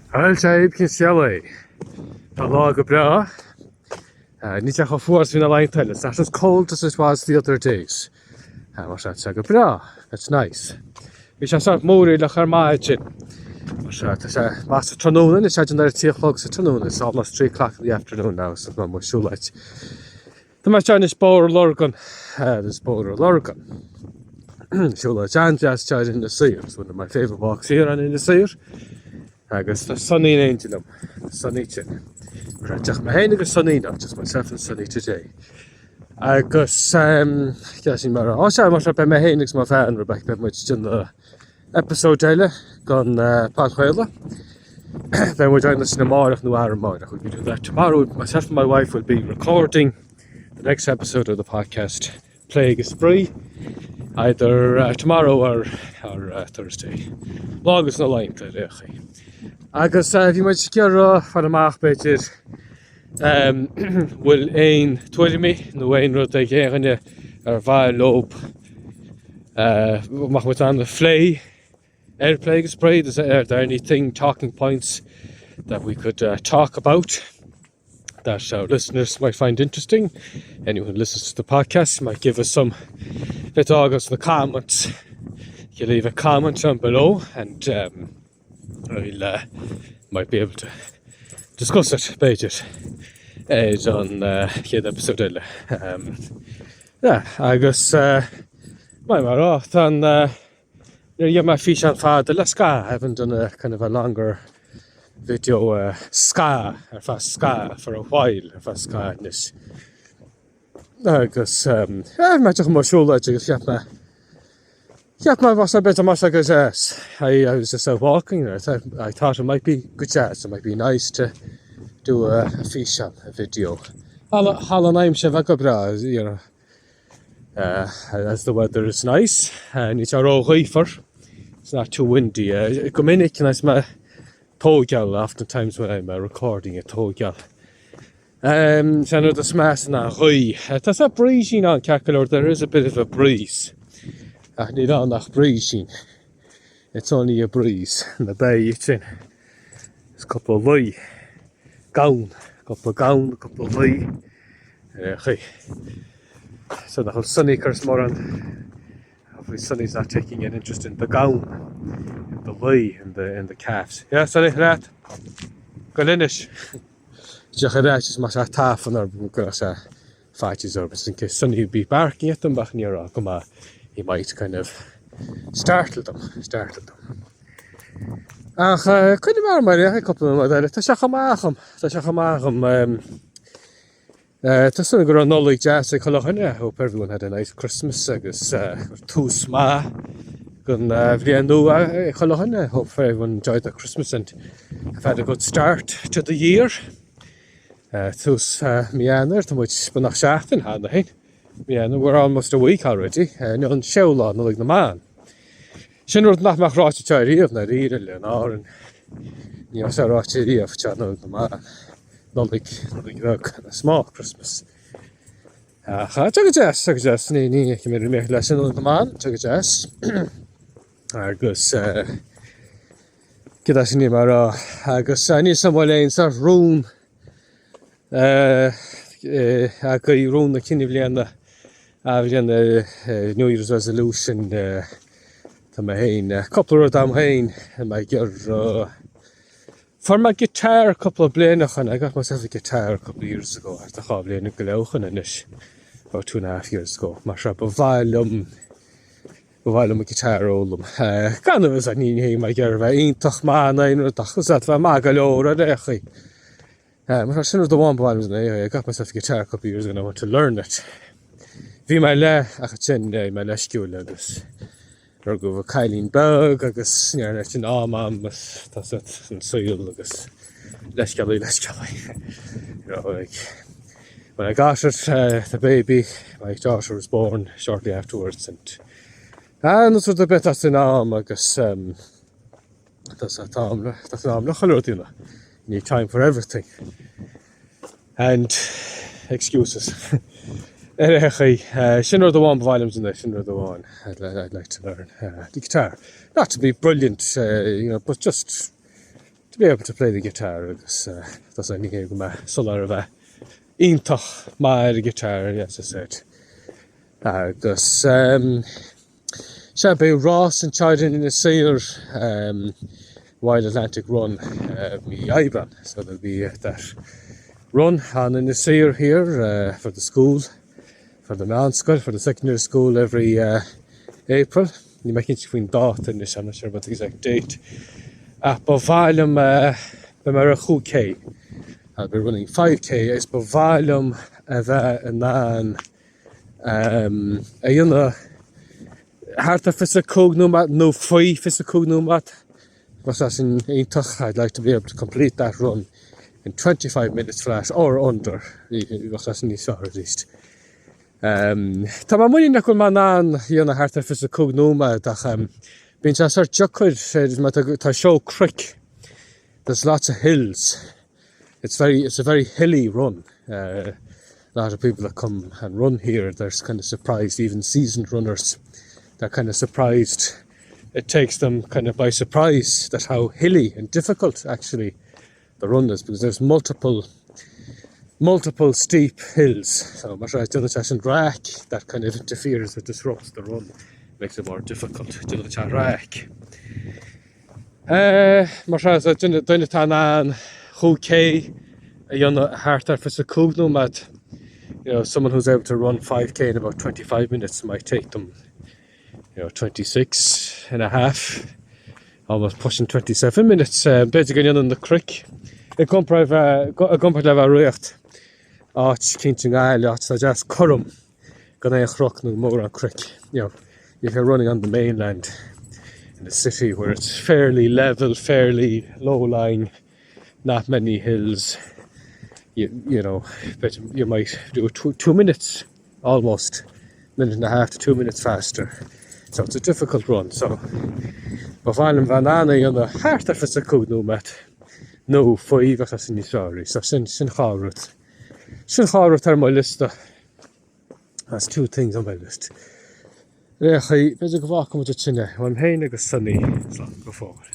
Bhuel, sea, cén scéal é? Tá an lá go breá. Níl sé chomh fuar is bhí na laethanta eile. It's not as cold as it was the other days. Mar sea, tá sé go breá. That's nice. Bhí sé sórt múraíleach ar maidin. Mar sea, tá sé maith sa tráthnóna, anois tá sé ar a trí a chlog sa tráthnóna. It's almost 3 o'clock in the afternoon now, so tá mo siúlóid. Tá mé anseo anois Bóthar Lurgan, this Bóthar Lurgan. Siúlóid an-deas anseo ar Inis Oírr, it's one of my favourite walks here on Inis Oírr. Agus tá Sonny in éindí liom, Sonny sin. Díreach mé féin agus Sonny now, just myself and Sonny today. Agus um, sin mar á sé mar beidh mé féin agus mo bhean Rebecca beidh muid ag déanamh episode eile den podchraoladh. Beidh muid á dhéanamh sin amárach nó arú amárach. We'll be doing that tomorrow. Myself and my wife will be recording the next episode of the podcast, Plé agus Spraoi, either uh, tomorrow or, or uh, Thursday. Lá agus na laethanta ar aon chaoi. Agus uh, bhí muid ag iarraidh fáil amach b'fhéidir um, bhfuil aon tuairimí nó aon rud ag aon dhuine ar mhaith leo uh, mbeadh muid in ann a phlé ar Plé agus Spraoi, is are there anything talking points that we could uh, talk about that our listeners might find interesting. Anyone who listens to the podcast might give us some bit agus in the comments. You leave a comment down below and um, I'll uh, might be able to discuss it b'fhéidir ar an uh, chéad episode eile. Um, yeah, agus uh, mar mar rá tá an uh, níor dhein mé físeán fada le scaitheamh, I haven't done a kind of a longer video uh, scaitheamh ar feadh scaitheamh for a while ar feadh scaitheamh anois. Agus um, eh, mé ag mo siúlóid agus cheap mé cheap mé bheadh sé b'fhéidir maith go deas. I, I was just out walking there. I thought, I thought it might be good jazz. It might be nice to do a, a físeán, a video. Tharla an aimsir bheith go breá, you know, uh, as the weather is nice. Uh, níl sé ró-ghaofar. It's not too windy. Uh, go minic nuair is mé tógáil, oftentimes when I'm uh, recording ag tógáil. Um, Sé an rud is measa ná an ghaoth. Uh, tá sé brísín ann ceart go leor, there is a bit of a breeze. Ach níl ann ach brísín. It's only a breeze. Na beithígh sin. Is cúpla lao. Gamhain. Cúpla gamhain, cúpla lao. Ar aon chaoi. So nach bhfuil Sonny ag cur mórán Hopefully Sonny's not taking an interest in the gamhain, in the lao, in the, in the calves. Yeah, Sonny, leat. Go anois. Díreach ar fhaitíos má tá tafann orm go raibh sé faitíos orm just in case Sonny would be barking at them ach ní raibh go maith he might kind of startle them, startle them. Ach uh, coinnigh mar mar é cúpla nóiméad eile, tá sé chomh maith agam, tá sé chomh maith agam um, uh, Tá súil go raibh Nollaig deas ag chuile dhuine, I hope everyone had a nice Christmas agus uh, tús maith don uh, bhliain nua ag chuile dhuine. I hope everyone enjoyed their Christmas and have had a good start to the year. Uh, tús uh, mí Eanáir, tá muid beagnach seachtain cheana féin. Mí Eanáir, we're almost a week already. Uh, Inniu an séú lá Nollaig na mBan. Sin rud nach mbeadh ráite anseo riamh ndáiríre in Árainn. Ní bheadh sé ráite riamh anseo Nollaig na mBan. Nollaig, Nollaig bheag, a small Christmas. Ach tá go deas, tá go deas, ní ní fheicim ar imeacht leis an Nollaig na mBan, tá go deas. Agus eh, cad as ní mar rá, agus eh, níl 'fhios a'm bhfuil aon sórt rún eh, eh, agaibh rún na cinn bhliana athbhliana eh, New Year's Resolution eh, tá mé féin eh, cúpla rud a'm féin mé ag iarraidh Fuair mé guitar cúpla bliain ó shoin, I got myself a guitar a couple of years ago, thart ar dhá bhliain go leith ó shoin anois, about two and a half years ago, mar seo ba mhaith liom, ba mhaith liom an guitar a fhoghlaim. Gan a fhios ní hé mé ag iarraidh a bheith iontach maith nó aon rud ach is ea bheith maith go leor ar aon chaoi. Mar sin rud amháin ba mhaith liom anyway, I got myself a guitar a couple of years ago and I want to learn it. Bhí mé le, ach ansin bhí mé leisciúil agus Rugadh cailín beag agus ní raibh an am a'm agus tá sé an saol agus leithscéalaí leithscéalaí. You know, like, when I got it, uh, the baby, my daughter was born shortly afterwards and and sort of bit as in am agus um, tá tá am tá am le chuile rud you need time for everything. And excuses. Ar aon chaoi, sin rud amháin ba mhaith liom déanamh, sin rud amháin I'd, I'd like to learn uh, the guitar. Not to be brilliant, uh, you know, but just to be able to play the guitar agus tá sé ní hé go mbeidh soiléir a bheith iontach maith ar an guitar, as I said. Agus sea, beidh rás anseo in Inis Oírr, Wild Atlantic Run, mí Aibreán, so there'll be that run on Inis Oírr here for the school, for the meánscoil, for the secondary school every April. Níl mé cinnte faoin dáta anois, I'm not sure about the exact date. Ach ba mhaith liom, beidh mé ag rith 5K. I'll be running 5K agus ba mhaith liom a bheith in ann a dhéanamh thart ar 25 nóiméad nó faoi 25 nóiméad. Bheadh sé sin iontach. I'd like to be able to complete that run in 25 minutes flat or under. Bheadh sé sin níos fearr arís. Tá mé muiníneach go bhfuil mé in ann a dhéanamh thart ar 25 nóiméad ach bíonn sé sórt deacair mar tá seó cnoic. There's lots of hills. It's very it's a very hilly run. Uh, a lot of people that come and run here, they're kind of surprised, even seasoned runners, they're kind of surprised. It takes them kind of by surprise that how hilly and difficult actually the run is because there's multiple multiple steep hills. So mar déanann sé sin raic that kind of interferes or disrupts the run, makes it more difficult. Déanann sé raic. Mar sin, duine atá in ann 5K a dhéanamh thart ar 25 nóiméad, you know, someone who's able to run 5K in about 25 minutes might take them, you know, 26 and a half, almost pushing 27 minutes. B'fhéidir go ndéanann na cnoic i gcomparáid le bheith ag rith áit eicínt i nGaillimh, áit atá deas cothrom. gan aon chnoc nó mórán cnoic, you know, if you're running on the mainland in a city where it's fairly level, fairly low-lying, not many hills, you, you know, but you might do it two minutes, almost, minute and a half to two minutes faster. So it's a difficult run, so ba mhaith liom bheith in ann é a dhéanamh thart ar 25 nóiméad nó faoi bheadh sé sin níos fearr, so sin, sin dhá rud. Sin dhá rud ar mo liosta. That's two things on my list. Ar aon chaoi, b'fhéidir go bhfágfaidh muid ansin é. Uaim féin agus Sonny, slán go fóill.